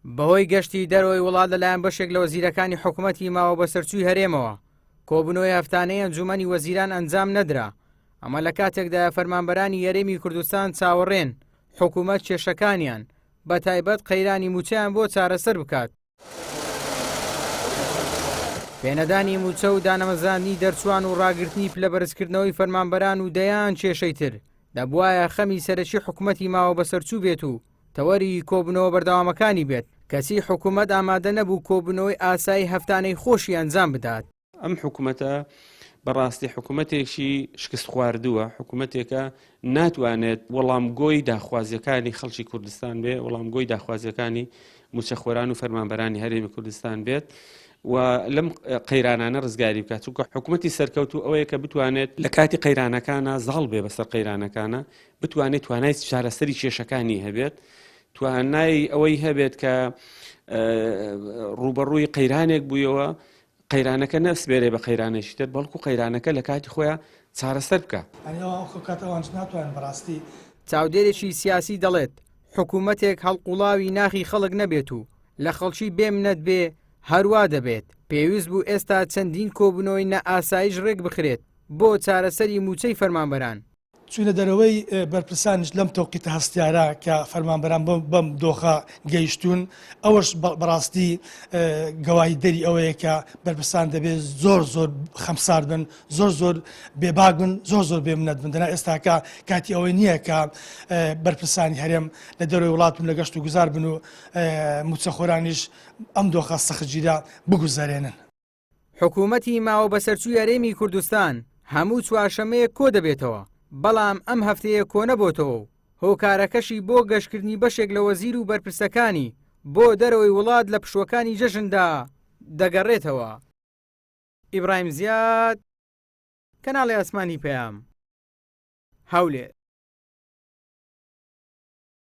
بەهۆی گەشتی دەرەوەی وڵات لەلایەن بەشێک لە وەزیرەکانی حکومەتی ماوە بەسەرچووی هەرێمەوە، کۆبوونەوەی هەفتانەی ئەنجوومەنی وەزیران ئەنجام نەدرا، ئەمە لە کاتێکدایە فەرمانبەرانی یەرێمی کوردستان چاوەڕێن حکومەت کێشەکانیان، بەتایبەت قەیرانی مووچەیان بۆ چارەسەر بکات. پێنەدانی مووچە و دانەمەزراندنی دەرچووان و ڕاگرتنی پلەبەرزکردنەوەی فەرمانبەران و دەیان کێشەی تر، دەبوایە خەمی سەرەکی حکومەتی ماوە بەسەرچوو بێت و تەوەری کۆبوونەوە بەردەوامەکانی بێت، کەچی حکومەت ئامادە نەبوو کۆبوونەوەی ئاسایی هەفتانەی خۆشی ئەنجام بدات. ئەم حکومەتە بەڕاستی حکومەتێکی شکستخواردووە، حکومەتێکە ناتوانێت وەڵامگۆی داخوازیەکانی خەڵکی کوردستان بێ، وەڵامگۆی داخوازیەکانی موچەخۆران و فەرمانبەرانی هەرێمی کوردستان بێت و لەم قەیرانانە ڕزگاری بکات چونکە حکوومەتی سەرکەوتو ئەوەیە کە بتوانێت لە کاتی قەیرانەکانە زاڵ بێ بەسەر قەیرانەکانە بتوانێت توانای چارەسەری کێشەکانی هەبێت توانای ئەوەی هەبێت کە ڕوبەڕووی قەیرانێک بوویەوە قەیرانەکە نەسپێرێ بە قەیرانێکی تر بەڵکو قەیرانەکە لە کاتی خۆیان چارەسەر بکە. چاودێرێکی سیاسی دەڵێت، حکومەتێک هەڵقوڵاوی ناخی خەڵک نەبێت و لە خەڵکی بێ منەت بێ هەروا دەبێت، پێویست بوو ئێستا چەندین کۆبوونەوەی نائاسایش رێکبخرێت بۆ چارەسەری مووچەی فەرمانبەران. چوونە دەرەوەی بەرپرسانیش لەم تەوقیتە هەستیارە کە فەرمانبەران بەم دۆخە گەیشتوون، ئەوەش بەڕاستی گەواهی دەری ئەوەیە کە بەرپرسان دەبێت زۆر زۆر خەمسارد بن، زۆر زۆر بێباک بن، زۆر زۆر بێمنەت بن. دەنا ئێستاکە کاتی ئەوەی نییە کە بەرپرسانی هەرێم لە دەرەوەی وڵات بن، لە گەشت و گوزار بن و مووچەخۆرانیش ئەم دۆخە سەختگیرە بگوزەرێنن. حکوومەتی ماوە بەسەرچووی هەرێمی کوردستان هەموو چوارشەممەیەک کۆدەبێتەوە، بەڵام ئەم هەفتەیە کۆنەبۆتەوە و هۆکارەکەشی بۆ گەشتکردنی بەشێک لە وەزیر و بەرپرسەکانی بۆ دەرەوەی وڵات لە پشووەکانی جەژندا دەگەڕێتەوە. ئیبراهیم زیاد، کەناڵی ئاسمانی پەیام، هەولێر.